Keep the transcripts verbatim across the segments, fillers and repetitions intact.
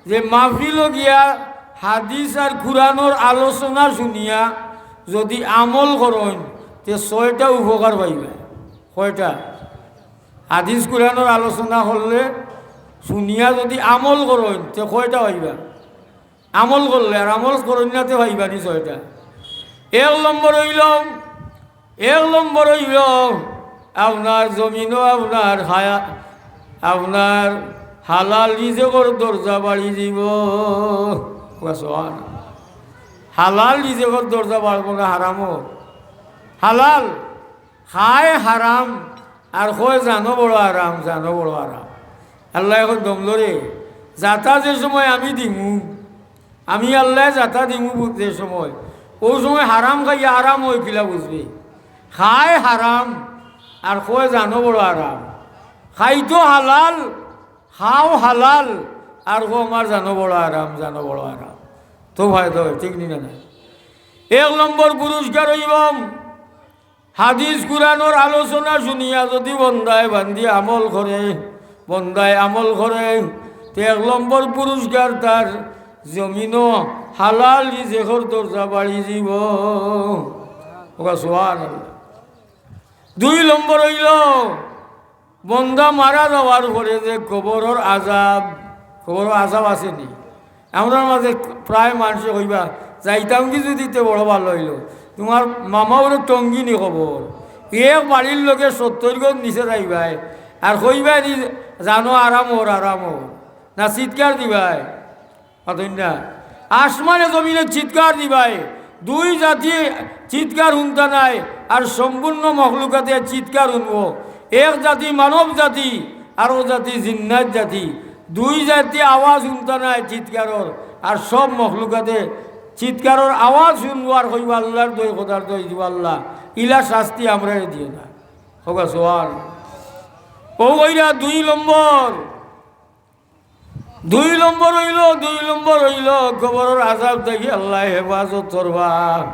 যে মাহফিলো গিয়া হাদিস আর কুরআনর আলোচনা শুনিয়া যদি আমল করইন, তে ছয়টা উপকার পাইবা। কয়টা? হাদিস কুরআনর আলোচনা করলে, শুনিয়া যদি আমল করইন, তে কয়টা পাইবা? আমল করলে, আর আমল করইন না, তে পাইবা নি ছয়টা? এক নম্বর অইল, এক নম্বর অইল, আপনার জমিনো আপনার হায়া-, আপনার হালাল রিজেকর দরজা বাড়ি দিব। কওয়া সুবহান। হালাল রিজেকর দরজা বাড়বো না হারামর? হালাল। খায় হারাম, আর কয় জানো বড় আরাম, জানো বড় আরাম। আল্লায় এখন দম ধরে, যাতা যে সময় আমি দিমু, আমি আল্লায় যাতা দিমু বু-, যে সময়, অউ সময় হারাম খাইয়া আরাম অয় কিলা বুঝবে? খায় হারাম, আর কয় জানো বড় আরাম। খাইতো হালাল, খাও হালাল, আর কও আমার জানো বড় আরাম, জানো বড় আরাম। তো ফায়দা অয়, ঠিক নি না? এক নম্বর পুরস্কার অইব, হাদিস কুরআনর আলোচনা শুনিয়া যদি বন্দায় বান্দি আমল করে, বন্দায় আমল করে, তে এক নম্বর পুরস্কার তার জমিনো হালাল রিজেকর দরজা বাড়ি দিব। কওয়া সুবহানাল্লাহ। দুই নম্বর অইল, বন্দা মারা যাওয়ার পরে যে কবরর আযাব, কবরর আযাব আছে নি? আমরার মাঝে প্রায় মানষে কইবা, "যাইতাম কি যদি তে বড় ভালা অইলো।" তুমার মামাউরর টঙ্গিনি কবর, এক বাড়ির লগে সত্তইর গজ নিচে যাইবায়, আর কইবায় নি, "জানো আরাম অর, আরাম অর।" না চিৎকার দিবায়? মাতইন না। আসমানে জমিনে চিৎকার দিবায়। দুই জাতি চিৎকার হুনতা নায়, আর সম্পূর্ণ মখলুকাতে চিৎকার হুনবো। এক জাতি মানব জাতি, আরো জাতি জিন্নাত জাতি। দুই জাতি আওয়াজ হুনতা নায় চিৎকারর, আর সব মখলুকাতে চিৎকারর আওয়াজ হুনবো আর কইবো, "আল্লার দোয়াই, খোদার দোয়াই দিও আল্লাহ, ইলা শাস্তি আমরারে দিও না।" কওয়া সুবহান। অউ কইরা দুই নম্বর দুই নম্বর অইল, দুই নম্বর অইল, কবরর আযাব থাকি আল্লায় হেফাজত করবা।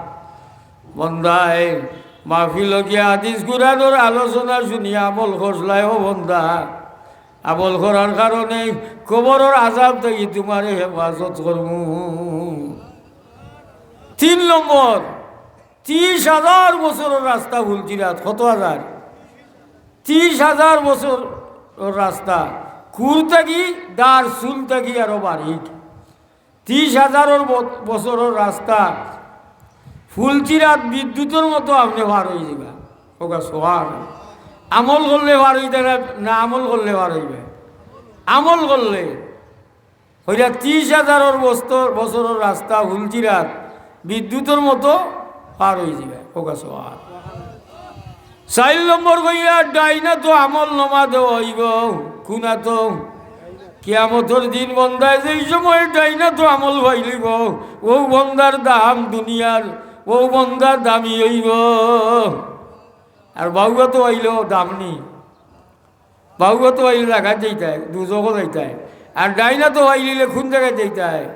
বন্দায় মাহফিলো গিয়া হাদিস কুরআনর আলোচনা শুনিয়া আমল করছলায়, ও বন্দা, আমল করার কারণে কবরর আযাব থাকি তুমারে হেফাজত করমু। তিন নম্বর, তিরিশ হাজার বছরর রাস্তা ফুলচিরাত। কত হাজার? তিরিশ হাজার বছরর রাস্তা। কুর থাকি, দার চুল থাকি আরো বারিক। তিরিশ হাজারর ব-, বছরর রাস্তা ফুলচিরাত বিদ্যুতর মতো আপনে পার অইযিবা। কওয়া সুবহান। আমল করলে পার অইতা না, না আমল করলে পার অইবা? আমল করলে। কইরা তিরিশ হাজারর বস্তর-, বছরর রাস্তা ফুলচিরাত বিদ্যুতর মতো পার অইযিবা। কওয়া সুবহান। চাইর নম্বর কইরা, ডাইনাতো আমলনামা দেওয়া অইবো, কুনাতো? কিয়ামতর দিন বন্দায় যেই সময় ডাইনাতো আমল পাইলিবো, অউ বন্দার দাম দুনিয়ার, অউ বন্দা দামি অইবো। আর বাউয়াতো আইলেও দাম নি। বাউয়াতো আইলে জাগাত যাইতায়, দুজখো যাইতায়। আর ডাইনাতো আইলে কুন জাগাত যাইতায়?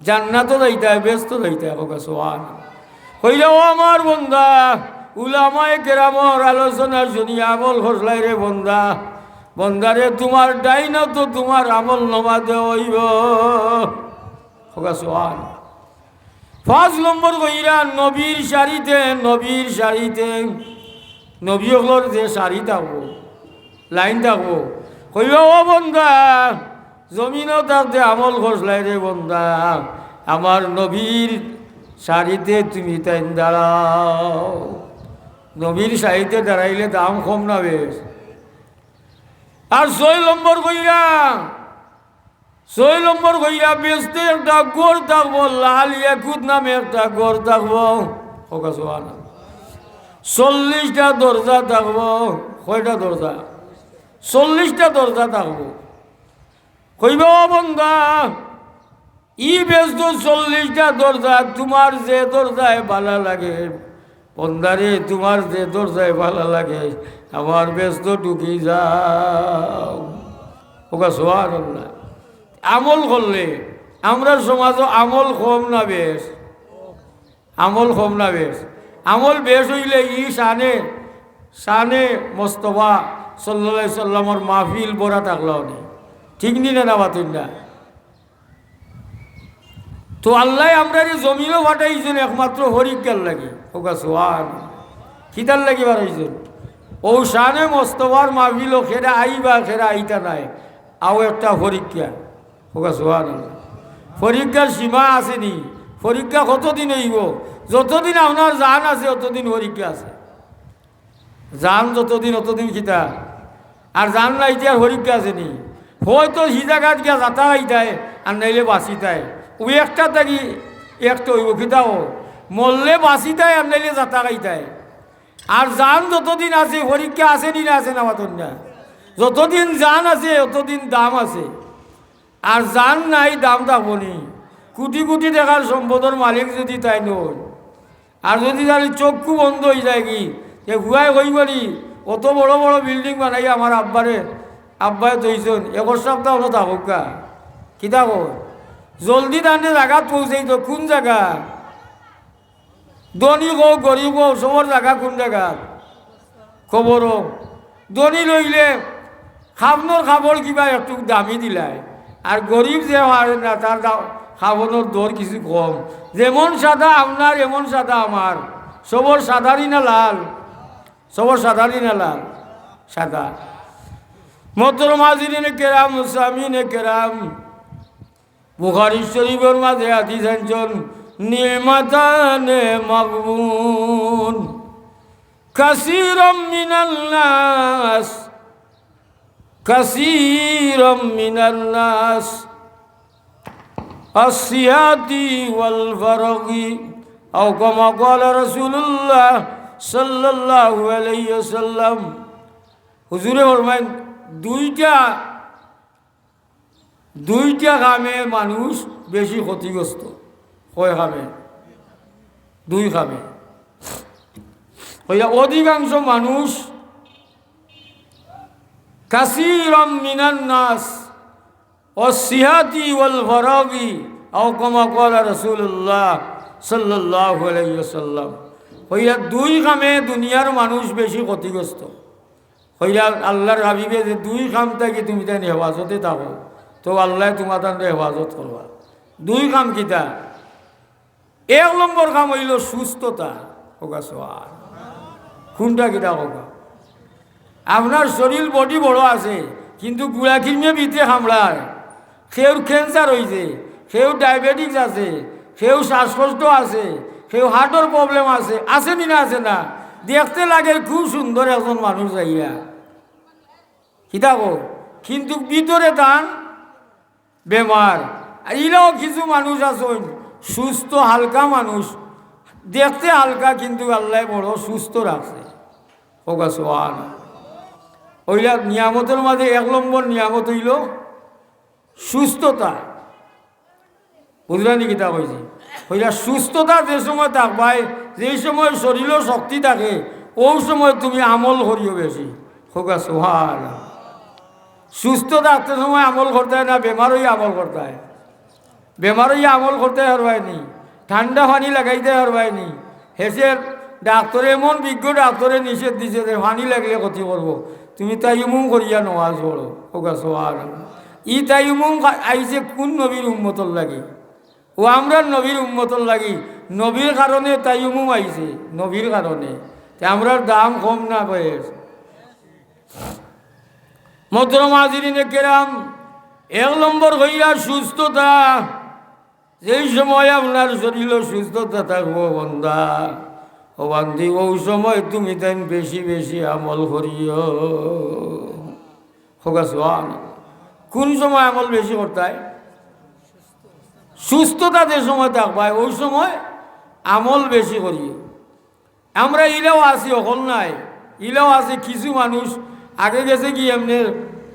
জান্নাতো যাইতায়, বেহেস্তো যাইতায়। কওয়া সুবহান। কইরা, ও আমার বন্দা, উলামায়ে কেরামর আলোচনা শুনিয়া আমল করছলায় রে বন্দা। বন্দারে, তুমার ডাইনাতো তুমার আমলনামা দেওয়া অইবো। কওয়া সুবহান। পাঁচ নম্বর কইরা নবীর সারিতে, নবীর সারিতে, নবী অকলর যে সারি থাকবো, লাইন থাকবো, কইবা, ও বন্দা, জমিনো থাকতে আমল করছলায় রে বন্দা, আমার নবীর সারিতে তুমি তাইন দাঁড়াও। নবীর সারিতে দাঁড়াইলে দাম কম না বেশ? আর ছয় নম্বর কইরা ছয় নম্বর কইরা বেহেস্তো একটা ঘর থাকবো, লাল ইয়াকুত নামে একটা ঘর থাকবো। কওয়া সুবহান। চল্লিশটা দরজা থাকবো। কয়টা দরজা? চল্লিশটা দরজা থাকবো। কইবা, ও বন্দা, ই বেহেস্তো চল্লিশটা দরজা, তুমার যে দরজায় ভালা লাগে, বন্দারে, তুমার যে দরজায় ভালা লাগে, আমার বেহেস্তো ঢুকি যাও। কওয়া সুবহানাল্লাহ। আমল করলে, আমরার সমাজো আমল কম না বেশ? আমল কম না বেশ? আমল বেশ অইলে ই শানে, শানে মোস্তফা সাল্লাল্লাহু আলাইহি সাল্লামর মাহফিল ভরা থাকলো নে। ঠিক নি না, না মাতইন না? তো আল্লায় আমরারে জমিনো পাঠাইছইন একমাত্র পরীক্ষার লাগি। কউক্কা সুবহান। কিতার লাগি পাঠাইছইন? অউ শানে মোস্তফার মাহফিলো কেরা আইবা, কেরা আইতা নায়, অউ একটা পরীক্ষা। কউক্কা সুবহানাল্লাহ। পরীক্ষার সীমা আছে নি? পরীক্ষা কতদিন অইবো? যতদিন আপনার জান আছে, অতদিন পরীক্ষা আছে। জান যতদিন, অতদিন কিতা? আর জান নাই, ইতার পরীক্ষা আছে নি? হয়তো হি জাগাত গিয়া যাতা খাইতায়, আর নাইলে বাঁচিতায়। অউ একটা থাকি একটা অইবো, কিতা অউ? মরলে বাঁচিতায়, আর নাইলে যাতা খাইতায়। আর জান যতদিন আছে, পরীক্ষা আছে নি না আছে না, মাতইন না? যতদিন জান আছে, অতদিন দাম আছে। আর জান নাই, দাম থাকবো নি? কুটি কুটি টেকার সম্পদর মালিক যুদি তাইন অইন, আর যুদি তান চক্ষু বন্ধ অইযায়গি, তে পুয়ায় কইবো নি, "অত বড় বড় বিল্ডিং বানাইয়া আমার আব্বারে, আব্বায় থইছইন, এক সপ্তাহ অনো থাকউক্কা।" কিতা কও? জলদি তানরে জাগাত পৌঁছাইতো, কুন জাগা? ধনী কউক, গরিব কউক, সবর জাগা কুন জাগাত? কবরো। ধনী অইলে খাফনর কাপড় কিবা একটু দামি দিলায়, আর গরিব যে পারে না, তার দা-, খাফনর দর কিছু কম। যেমন সাদা আপনার, এমন সাদা আমার। সবর সাদা নি না লাল? সবর সাদা নি না লাল? সাদা। মোহতরম হাজিরিনে কেরাম, সামিনে কেরাম, বুখারী শরীফর মাঝে হাদিস আনছইন, "নি'মাতানে মাগবুন, কাসীরাম মিনান নাস, কাসীরাম মিনান নাস, আসসিহাতি ওয়াল ফারাগি, আও কামা ক্বালা রাসূলুল্লাহ সাল্লাল্লাহু আলাইহি ওয়াসাল্লাম।" হুজুরে ফরমাইন, দুইটা দুইটা কামে মানুষ বেশি ক্ষতিগ্রস্ত। কয় কামে? দুই কামে। অইয়া অধিকাংশ মানুষ, কাসীরাম মিনান নাস, অসিহাতি ওয়াল ফারাগি, আও কামা ক্বালা রাসূলুল্লাহ সাল্লাল্লাহু আলাইহি ওয়াসাল্লাম। অইয়া দুই কামে দুনিয়ার মানুষ বেশি ক্ষতিগ্রস্ত। কইলা, আল্লাহর হাবিবে যে দুই কাম থাকি তুমি তাইন হেফাজতে থাকো, তো আল্লায় তুমার তানরে হেফাজত করবা। দুই কাম কিতা? এক নম্বর কাম অইলো সুস্থতা। কউক্কা সুবহান। কুনটা কিতা কউক্কা? আপনার শরীল, body বড় আছে, কিন্তু গুড়া কিরমে ভিতরে কামড়ায়। কেউর cancer অইছে, কেউর diabetics আছে, কেউর শ্বাসকষ্ট আছে, কেউর heartর problem আছে, আছে নি না আছে না? দেখতে লাগে খুব সুন্দর একজন মানুষ যাইয়া, কিতা কও? কিন্তু ভিতরে তান বেমার। আর ইলাও কিছু মানুষ আছইন সুস্থ হালকা মানুষ, দেখতে হালকা কিন্তু আল্লায় বড় সুস্থ রাখছে। কউক্কা সুবহান। অইলা নিয়ামতর মাঝে এক নম্বর নিয়ামত অইলো সুস্থতা। বুঝলা নি কিতা কইছি? অইলা সুস্থতা যে সময় থাকবায়, যেই সময় শরীলো শক্তি থাকে, অউ সময় তুমি আমল করিও বেশি। কউক্কা সুবহান। সুস্থ থাকতে সময় আমল করতায় না বেমার অইয়া আমল করতায়? বেমার অইয়া আমল করতায় পারবায় নি, ঠান্ডা পানি লাগাইতায় পারবায় নি। হেষে ডাক্তরে, এমন বিজ্ঞ ডাক্তরে নিষেধ দিছে যে পানি লাগলে ক্ষতি করবো, তুমি তায়াম্মুম করিয়া নমাজ পড়ো। কউক্কা সুবহানাল্লাহ। ই তায়াম্মুম আইছে কুন নবীর উম্মতর লাগি? অউ আমরার নবীর উম্মতর লাগি। নবীর কারণে তায়াম্মুম আইছে, নবীর কারণে। তে আমরার দাম কম না বেশ। মোহতরম হাজিরিনে কেরাম, এক নম্বর অইলা সুস্থতা। যেই সময় আপনার শরীলো সুস্থতা থাকবো বন্দা, ও বান্দি, অউ সময় তুমি তাইন বেশি বেশি আমল করিও। কউক্কা সুবহান। কুন সময় আমল বেশি করতায়? সুস্থতা যে সময় থাকবায়, অউ সময় আমল বেশি করিও। আমরা ইলাও আছি, হকল নায়, ইলাও আছে কিছু মানুষ আগে গেছেগি এমনে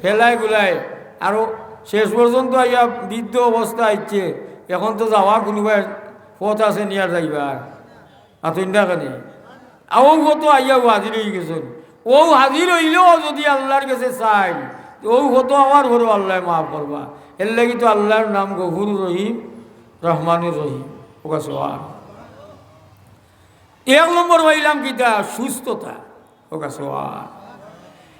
হেলায় গুলায়, আরো শেষ পর্যন্ত আইয়া বৃদ্ধ অবস্থা আইছে, এখন তো যাওয়া কুনুবায় পথ আছে নি আর যাইবার, আতইন না কেনে? অউ কত আইয়াউ হাজির অইগেছইন। অউ হাজির অইলেও যুদি আল্লার গেছে চাইন, অউ কত আবার পরেও আল্লায় মাফ করবা। এরলাগি তো আল্লার নাম গফুরুর রহিম, রহমানুর রহিম। কউক্কা সুবহান। এক নম্বর পাইলাম কিতা? সুস্থতা। কউক্কা সুবহান।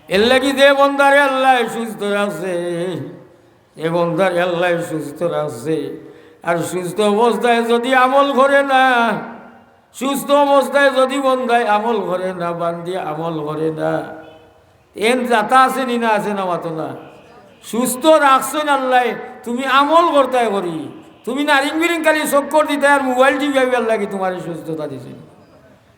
এরলাগি যে বন্দারে আল্লায় সুস্থ রাখছে, যে বন্দারে আল্লায় সুস্থ রাখছে, আর সুস্থ অবস্থায় যদি আমল করে না, সুস্থ অবস্থায় যদি বন্দায় আমল করে না, বান্দি আমল করে না, এন যাতা আছে নি না, আছে না, মাতো না? সুস্থ রাখছইন আল্লায়, তুমি আমল করতায় করি, তুমি নারিং বিরিং খালি চক্কর দিতায় আর মোবাইল টিপাইবার লাগি তুমারে সুস্থতা দিছইন।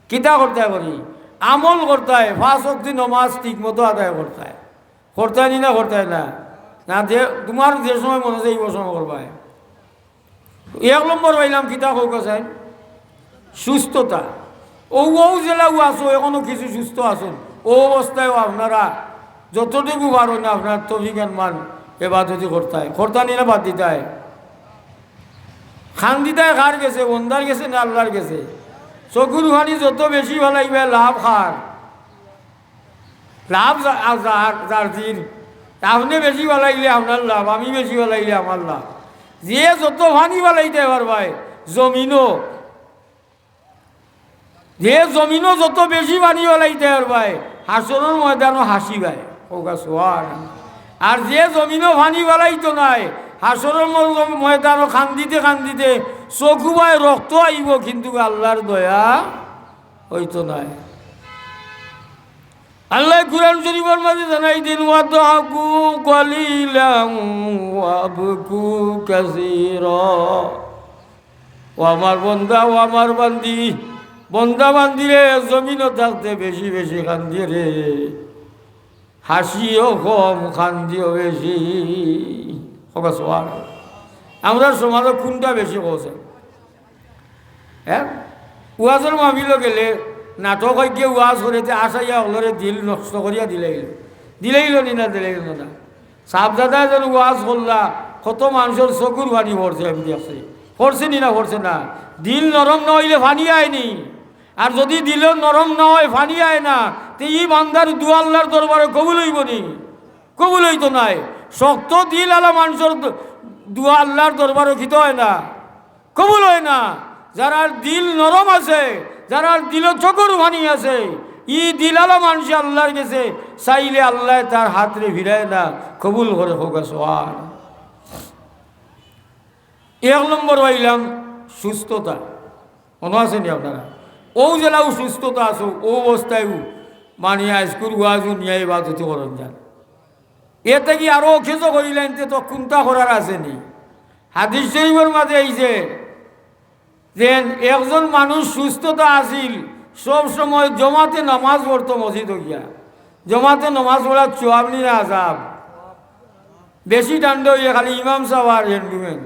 কিতা করতায় করি? আমল করতায়, পাঁচ ওয়াক্ত নমাজ ঠিক মতো আদায় করতায়। করতায় নি না, করতায় না? না, যে তুমার যে সময় মনে চায়, ই সময় করবায়। এক নম্বর পাইলাম কিতা কউক্কা চাইন? সুস্থতা। অউ, অউ যেলাউ আছো, এখনো কিছু সুস্থ আছইন, অউ অবস্থায়ও আপনারা যতটুকু পারইন আপনার তৌফিক আনমান এবাদতি করতায়, করতা নি না বাদ দিতায়? কান্দিতায় কার গেছে? বন্দার গেছে না আল্লার গেছে? চকুর পানি যত বেশি ফালাইবায়, লাভ কার? লাভ যা-, যা-, যার দিন। আপনে বেশি ফালাইলে আপনার লাভ, আমি বেশি ফালাইলে আমার লাভ। যে যত পানি ফালাইতায় পারবায় জমিনো, যে জমিনো যত বেশি পানি ফালাইতায় পারবায়, হাশরর ময়দানো হাসিবায়। কউক্কা সুবহানাল্লাহ। আর যে জমিনো পানি ফালাইতো নায়, হাশরর ম-, ময়দানো কান্দিতে কান্দিতে চকুবায় রক্ত আইবো, কিন্তু আল্লার দয়া অইতো নায়। আল্লায় কুরআন শরীফর মাঝে জানাই দেইন, "ওয়াদহাকু কালিলাম ওয়াবকু কাসীরা।" ও আমার বন্দা, ও আমার বান্দি, বন্দা বান্দিরে, জমিনো থাকতে বেশি বেশি কান্দিও রে, হাসিও কম, কান্দিও বেশি। কউক্কা সুবহানাল্লাহ। আমরার সমাজো কুনটা বেশি কওছে? হ্যাঁ, ওয়াজর মাহফিলো গেলে নাটক অইগিয়া ওয়াজ করিতে আসাইয়া অকলরে দিল নষ্ট করিয়া দিলাইলো, দিলাইলো নি না, দিলাইলো না? সাবজাদা যেন ওয়াজ করলা, কত মানষর চকুর পানি পড়ছে, আমি দেখছি। পড়ছে নি না, পড়ছে না? দিল নরম না অইলে পানি আয় নি। আর যদি দিল নরম না অয়, পানি আয় না, তে ই বান্দার দোয়া আল্লার দরবারো কবুল অইবো নি? কবুল অইতো নায়। শক্ত দিল আলা মানষর দ-, দোয়া আল্লার দরবারো কিতা অয় না? কবুল অয় না। যারার দিল নরম আছে, যারার দিলো চকুর পানি আছে, ই দিল আলা মানষে আল্লার গেছে চাইলে আল্লায় তার হাতরে ফিরায় না, কবুল করে। কউক্কা সুবহান। এক নম্বর পাইলাম সুস্থতা। মনো আছে নি আপনারা? অউ যেলাউ সুস্থতা আছো, অউ অবস্থায়ও মানি আইজকুর ওয়াজও নিয়া ইবাদতি করইন যান। এতে কি আরো অকেজো করিলাইন, তে তো কুনটা করার আছে নি? হাদিস শরীফর মাঝে আইছে যে একজন মানুষ সুস্থতা আছিল, সব সময় জমাতে নামাজ পড়তো মসজিদো গিয়া। জমাতে নামাজ পড়ার সওয়াব নি না আজাব? বেশি ঠান্ডা অইলে খালি ইমাম সাব আর handyman,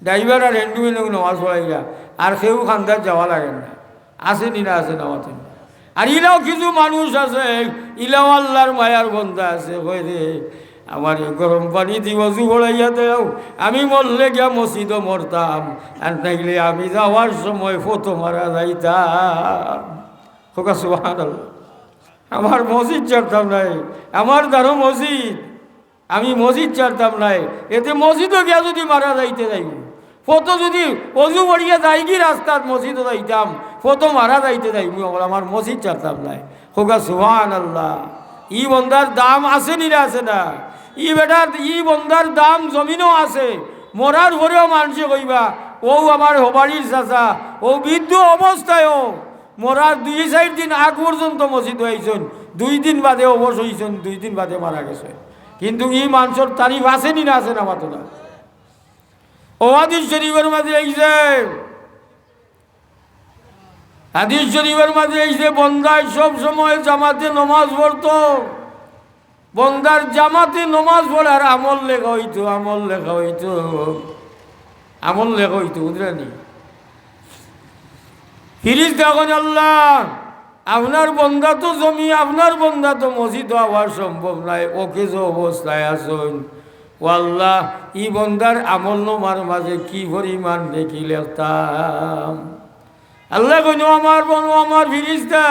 driver আর handyman অউ নামাজ পড়াইরা, আর কেউ কান্দাত যাওয়া লাগে না। আছে নি না? আছে না? মাতো না। আর ইলাও কিছু মানুষ আছে, ইলাও আল্লার মায়ার বন্দা আছে, কয় রে, আমারে গরম পানি দি অজু পড়াইয়া দেও, আমি মরলে গিয়া মসজিদো মরতাম, আর নাইলে আমি যাওয়ার সময় পথো মারা যাইতাম। কউক্কা সুবহানাল্লাহ। আমার মসজিদ ছাড়তাম নায়, আমার দারো মসজিদ, আমি মসজিদ ছাড়তাম নায়। এতে মসজিদো গিয়া যদি মারা যাইতে যাইমু, পথো যদি অজু পড়িয়া যাইগি রাস্তাত মসজিদো যাইতাম, পথো মারা যাইতে যাইমু, আমার মসজিদ ছাড়তাম নায়। কউক্কা সুবহানাল্লাহ। ই বন্দার দাম আছে নি না? আছে না? ই বেটার, ই বন্দার দাম জমিনো আছে। মরার পরেও মানষে কইবা, অউ আমার হবাড়ির চাচা, অউ বৃদ্ধ অবস্থায়ও মরার দুই চাইর দিন আগ পর্যন্ত মসজিদো আইছইন, দুই দিন বাদে অবশ অইছইন, দুই দিন বাদে মারা গেছইন। কিন্তু ই মানষর তারিফ আছে নি না? আছে না? মাতো না। অউ হাদিস শরীফর মাঝে আইছে, হাদিস শরীফর মাঝে আইছে, বন্দায় সব সময় জামাতে নামাজ পড়তো, বন্দার জামাতে নামাজ পড়ার আমল লেখা অইতো, আমল লেখা অইতো, আমল লেখা অইতো, বুঝরা নি? ফিরিস্তা কইন, আল্লাহ, আপনার বন্দা তো জমি, আপনার বন্দা তো মসজিদো আওয়া সম্ভব নায়, অকেজো অবস্থায় আছইন। ও আল্লাহ, ই বন্দার আমলনামার মাঝে কি পরিমাণ নেকি লেখতাম? আল্লায় কইন, ও আমার বন-, ও আমার ফিরিস্তা,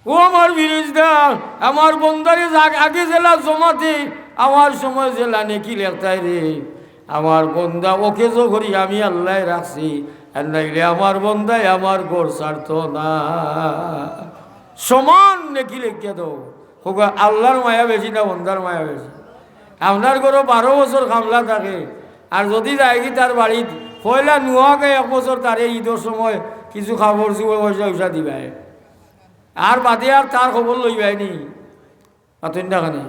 ও আমার ফিরিস্তা, আমার বন্দারে যা-, আগে যেলা জমাতে আওয়ার সময় যেলা নেকি লেখতায় রে, আমার বন্দা অকেজো করি আমি আল্লায় রাখছি, আর নাইলে আমার বন্দায় আমার ঘর ছাড়তো না। সমান নেকি লেখিয়া দেও। কউক্কা, আল্লার মায়া বেশি না বন্দার মায়া বেশি? আপনার ঘরো বারো বছর কামলা থাকে, আর যুদি যায়গি তার বাড়িত, পয়লা নুয়াখাই এক বছর তারে ইদর সময় কিছু কাপড় চুপড় পয়সা উসা দিবায়, আর বাদে আর তার খবর লইবায় নি। মাতইন না কেনে?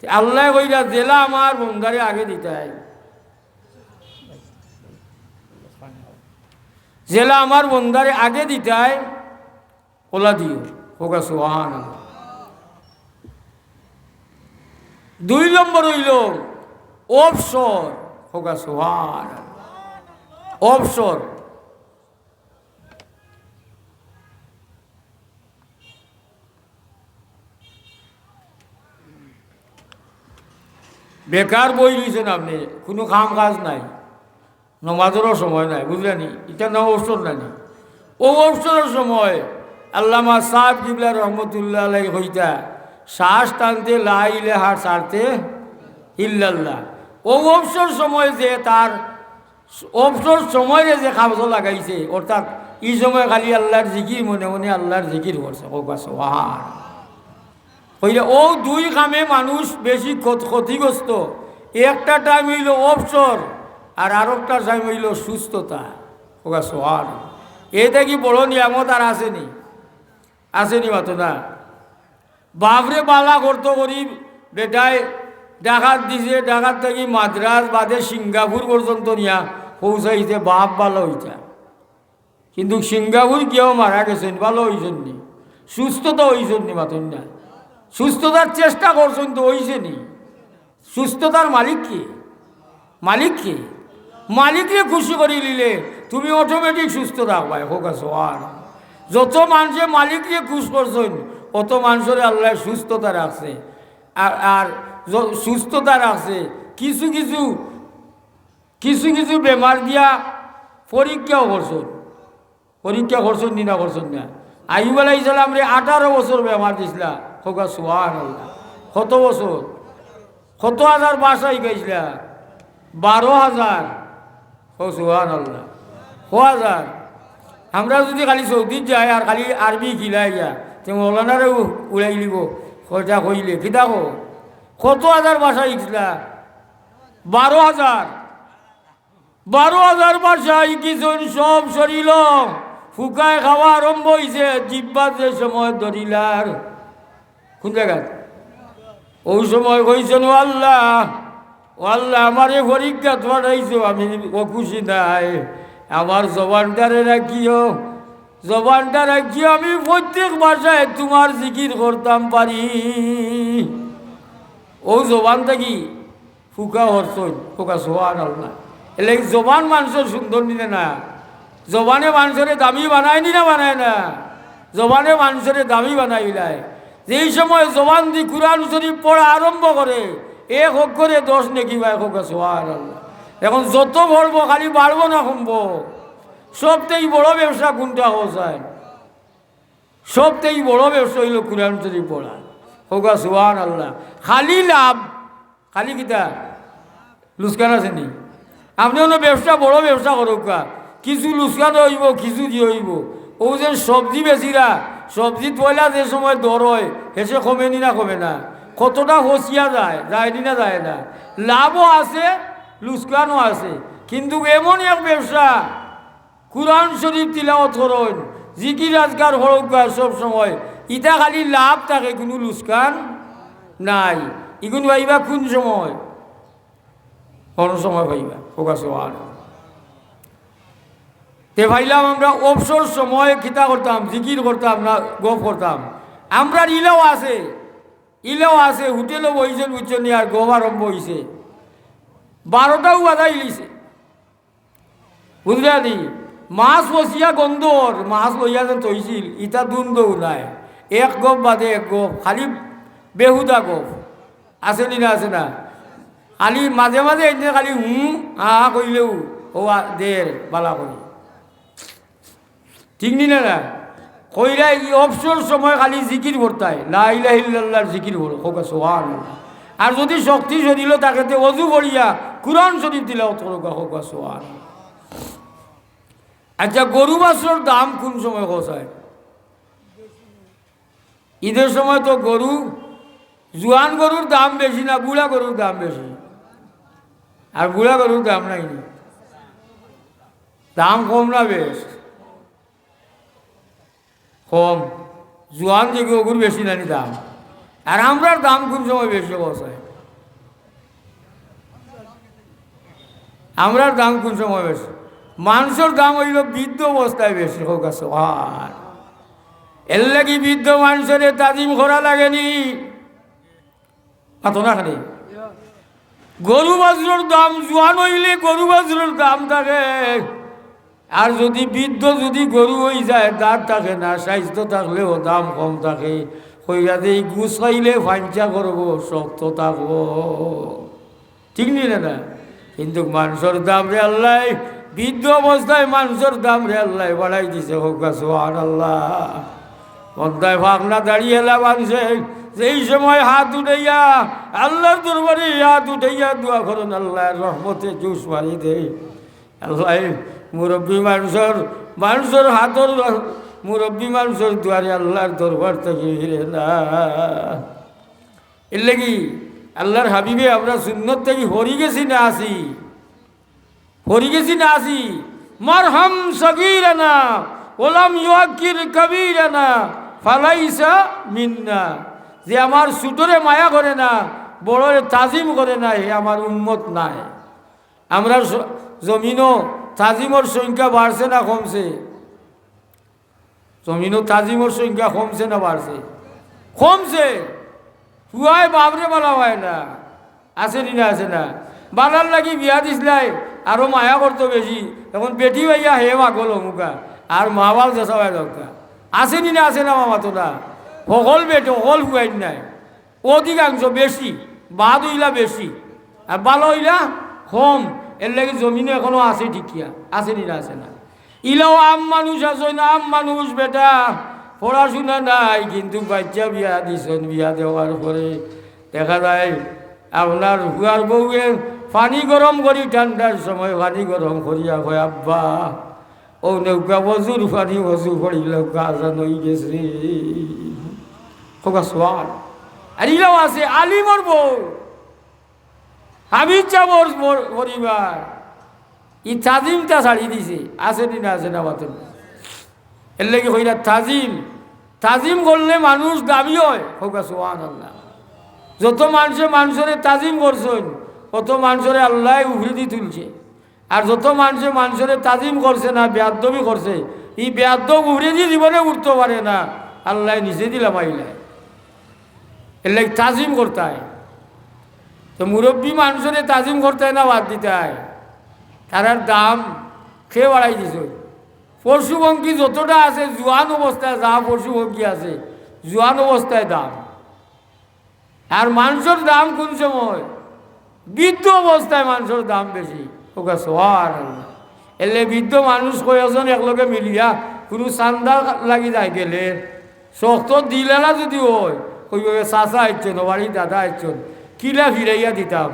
তে আল্লায় কইরা, "যেলা আমার বন্দারে আগে দিতায়, যেলা আমার বন্দারে আগে দিতায়, ওলা দিও।" কউক্কা সুবহানাল্লাহ। দুই নম্বর অইলো অবসর। কউক্কা সুবহানাল্লাহ। অবসর। বেকার বই রইছইন আপনে, কুনু কাম কাজ নাই, নমাজরও সময় নাই, বুঝলা নি? ইটা না অবসর নানি? অউ অবসরর সময় আল্লামা সাব কিবলা রহমতুল্লাহ আলাইহি কইতা, "শ্বাস টানতে লা ইলাহা, ছাড়তে ইল্লাল্লাহ।" অউ অবসর সময় যে তার অবসর সময়রে যে কাজো লাগাইছে, অর্থাৎ ই সময় খালি আল্লার জিকির, মনে মনে আল্লার জিকির করছে। কউক্কা সুবহান। কইরা অউ দুই কামে মানুষ বেশি ক্ষত-, ক্ষতিগ্রস্ত। একটা টাইম অইলো অবসর, আর আরোকটা টাইম অইলো সুস্থতা। কউক্কা সুবহান। এর থাকি বড় নিয়ামত আর আছে নি? আছে নি মাতো না? বাফরে বালা করতো করি বেটায় ঢাকাত দিছে, ঢাকাত থাকি মাদ্রাজ বাদে সিঙ্গাপুর পর্যন্ত নিয়া পৌঁছাইছে, বাফ ভালা অইতা। কিন্তু সিঙ্গাপুর গিয়াও মারা গেছইন, ভালা অইছইন নি? সুস্থ তো অইছইন নি, মাতইন না? সুস্থতার চেষ্টা করছইন তো অইছে নি? সুস্থতার মালিক কে? মালিক কে? মালিকরে খুশি করিলিলে তুমি automatic সুস্থ থাকবায়। কউক্কা সুবহান। যত মানষে মালিকরে খুশ করছইন, অত মানষরে আল্লায় সুস্থতা রাখছে। আর, আর য-, সুস্থতা রাখছে, কিছু কিছু, কিছু কিছু বেমার দিয়া পরীক্ষাও করছইন। পরীক্ষা করছইন নি না করছইন না? আইয়ুব আলাইহিস সালামরে আঠারো বছর বেমার দিছলা। কউক্কা সুবহানাল্লাহ। কত বছর? কত হাজার ভাষা হিকাইছলা? বারো হাজার। কও সুবহানাল্লাহ। কয় হাজার? আমরা যুদি খালি সৌদিত যাই আর খালি আরবি হিকিলাই গিয়া, তে মৌলানারে উ-, উড়াইলিবো। কয়টা কইলে, কিতা কও? কত হাজার ভাষা হিকছলা? বারো হাজার। বারো হাজার ভাষা হিকিছইন, সব শরীলো ফুকায় খাওয়া আরম্ভ অইছে, জিব্বাত যে সময় ধরিলার। কুন জাগাত? অউ সময় কইছইন, "ও আল্লাহ, ও আল্লাহ, আমারে পরীক্ষাত পাঠাইছো, আমি অখুশি নায়, আমার জবানটারে রাখিও, জবানটা রাখিও, আমি প্রত্যেক ভাষায় তুমার জিকির করতাম পারি।" অউ জবান থাকি ফুকা হরছইন, কউক্কা সুবহানাল্লাহ। এরলাগি জবান মানষর সুন্দর নি না? জবানে মানষরে দামি বানায় নি না বানায় না? জবানে মানষরে দামি বানাইলায়। যেই সময় জবান দি কুরআন শরীফ পড়া আরম্ভ করে, এক অক্ষরে দশ নেকি পায়, কউক্কা সুবহানাল্লাহ। এখন যত পড়বো খালি বাড়বো না কমবো? সবতেই বড় ব্যবসা কুনটা কও চাইন? সবতেই বড় ব্যবসা অইলো কুরআন শরীফ পড়া। কউক্কা সুবহানাল্লাহ। খালি লাভ, খালি কিতা? লুসকান আছে নি? আপনে অনো ব্যবসা, বড় ব্যবসা করউক্কা, কিছু লুসকান অইবো, কিছু দি অইবো। অউ যে সবজি বেচিরা, সবজিত পয়লা যে সময় দর অয়, হেষে কমে নি না কমে না? কতটা ফছিয়া যায়, যায় নি না যায় না? লাভও আছে, লুসকানও আছে। কিন্তু এমন এক ব্যবসা, কুরআন শরীফ তিলাওয়াত করইন, জিকির আজকার করউক্কা সব সময়, ইতা খালি লাভ থাকে, কুনু লুসকান নাই। ইগুন পাইবা কুন সময়? অনো সময় পাইবা, কউক্কা সুবহান। তে পাইলাম আমরা অবসর সময় কিতা করতাম, জিকির করতাম না গফ করতাম? আমরার ইলাও আছে, ইলাও আছে, হোটেলো বইছইন, বুঝছইন নি, আর গফ আরম্ভ অইছে, বারোটাও বাজাইলিছে। বুঝলা নি? মাছ ফছিয়া গন্ধর, মাছ লইয়া যেন থইছিল, ইতা দুন্দও নাই। এক গফ বাদে এক গফ, খালি বেহুদা গফ। আছে নি না, আছে না? খালি মাঝে মাঝে এনে খালি হুঁ, আ কইলেউ, অউ আ, দের, বালা করি। ঠিক নি না, না? কইরা ই অবসর সময় খালি জিকির করতায়, লা ইলাহা ইল্লাল্লাহর জিকির করো, কউক্কা সুবহানাল্লাহ। আর যুদি শক্তি শরীলো থাকে, তে অজু করিয়া কুরআন শরীফ তিলাওয়াত করউক্কা, কউক্কা সুবহানাল্লাহ। আচ্ছা, গরু বাছুরর দাম কুন সময় কও চাইন? ইদর সময় তো গরু, জুয়ান গরুর দাম বেশি না বুড়া গরুর দাম বেশি? আর বুড়া গরুর দাম নাই নি? দাম কম না বেশ? কম। জোয়ান যেগু অগুর বেশি নানি দাম? আর আমরার দাম কুন সময় বেশি অবস্থায়? আমরার দাম কুন সময় বেশি? মানষর দাম অইলো বৃদ্ধ অবস্থায় বেশি। কউক্কা সুবহান। এরলাগি বৃদ্ধ মানষরে তাজিম করা লাগেনি। মাতো না খালি। গরু বাছুরর দাম, জোয়ান অইলে গরু বাছুরর দাম থাকে। আর যুদি বৃদ্ধ যুদি গরু অইযায়, দাঁত থাকে না, স্বাস্থ্য থাকলেও দাম কম থাকে। কইরা যে ই গুস খাইলে ফাঞ্চা করবো, শক্ত থাকবো। ঠিক নি না? কিন্তু মানষর দামরে আল্লায়, বৃদ্ধ অবস্থায় মানষর দামরে আল্লায় বাড়াই দিছে। কউক্কা সুবহানাল্লাহ। বন্দায় ফাকনা দাড়ি এলা বানছে, যেই সময় হাত উঠাইয়া আল্লার দরবারে হাত উঠাইয়া দোয়া করইন, আল্লার রহমতে জুস মারি দেয়। আল্লায় মুরব্বি মানষর, মানষর হাতর, মুরব্বি মানষর দুয়ারে আল্লার দরবার থাকি ফিরে না। এরলাগি আল্লার হাবিবে আমরা সুন্নত থাকি হরি গেছি না আছি? হরি গেছি না আছি? মারহাম সগীরানা ওয়ালাম ইউআক্কির কবীরানা ফালাইসা মিন্না। যে আমার ছোটরে মায়া করে না, বড়রে তাজিম করে না, হে আমার উম্মত নায়। আমরার স-, জমিনো তাজিমর সংখ্যা বাড়ছে না কমছে? জমিনো তাজিমর সংখ্যা কমছে না বাড়ছে? কমছে। পুয়ায় বাপরে বালা পায় না। আছে নি না? আছে না? বালার লাগি বিয়া দিছলায়, আরো মায়া করতো বেশি। এখন বেটি পাইয়া হে পাগল অমুকা, আর মা বাপ যেসা অইয়া যাউক্কা। আছে নি না? আছে না? মাতো না। হকল বেটি, হকল পুয়াইন নায়। অধিকাংশ বেশি, বাদ অইলা বেশি, আর বালা অইলা কম। এরলাগি জমিনো এখনো আছে টিকিয়া, আছে নি না? আছে না? ইলাও আম মানুষ আছইন, আম মানুষ বেটা, পড়াশুনা নাই, কিন্তু বাইচ্চা বিয়া দিছইন, বিয়া দেওয়ার পরে দেখা যায় আপনার পুয়ার বউয়ে পানি গরম করি, ঠান্ডার সময় পানি গরম করিয়া কয়, "আব্বা, অউ নেউক্কা অজুর পানি অজু করিলাউক্কা, আজান অইগেছে।" কউক্কা সুবহান। আর ইলাও আছে আলিমর বউ, হাফিজ সাবর পর-, পরিবার, ই তাজিমটা ছাড়ি দিছে। আছে নি না? আছে না? মাতো না। এরলাগি কইরা তাজিম, তাজিম করলে মানুষ দামি অয়। কউক্কা সুবহানাল্লাহ। যত মানষে মানষরে তাজিম করছইন, অত মানষরে আল্লায় উপরেদি তুলছে। আর যত মানষে মানষরে তাজিম করছে না, বেয়াদবি করছে, ই বেয়াদব উপরেদি জীবনে উঠতো পারে না, আল্লায় নিচেদি লামাইলায়। এরলাগি তাজিম করতায়। তো মুরব্বি মানষরে তাজিম করতায় না বাদ দিতায়? তারার দাম কে বাড়াই দিছে? পশুপঙ্খী যতটা আছে, জোয়ান অবস্থায় যা পশুপঙ্খী আছে, জোয়ান অবস্থায় দাম। আর মানষর দাম কুন সময়? বৃদ্ধ অবস্থায় মানষর দাম বেশি। কউক্কা সুবহানাল্লাহ। এরলাগি বৃদ্ধ মানুষ কয়জন একলগে মিলিয়া কুনু চান্দা লাগি যায় গেলে, শক্ত দিলালা যুদি অয়, কইবো, "চাচা আইছইন, ও বাড়ি দাদা আইছইন, কিলা ফিরাইয়া দিতাম।"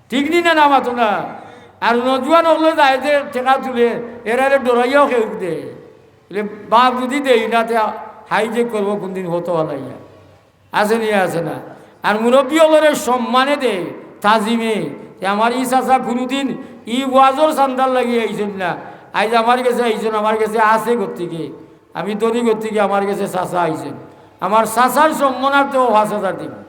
ঠিক নি না? না মাতো না। আর নজুয়ান অকলে যায় যে টেকা তুলে, এরারে ডরাইয়াও কেউ দে। এলে বাপ যুদি দেই না, তে হাইজেক করবো কুনদিন হতো হালাইয়া। আছে নি? আছে না? আর মুরব্বি অকলরে সম্মানে দে, তাজিমে, যে আমার ই চাচা কুনুদিন ই ওয়াজর চান্দার লাগি আইছইন না, আইজ আমার গেছে আইছইন, আমার গেছে আছে গতিকে, আমি ধনী গতিকে আমার গেছে চাচা আইছইন, আমার চাচার সম্মানার্থে পাঁচ হাজার দিমু।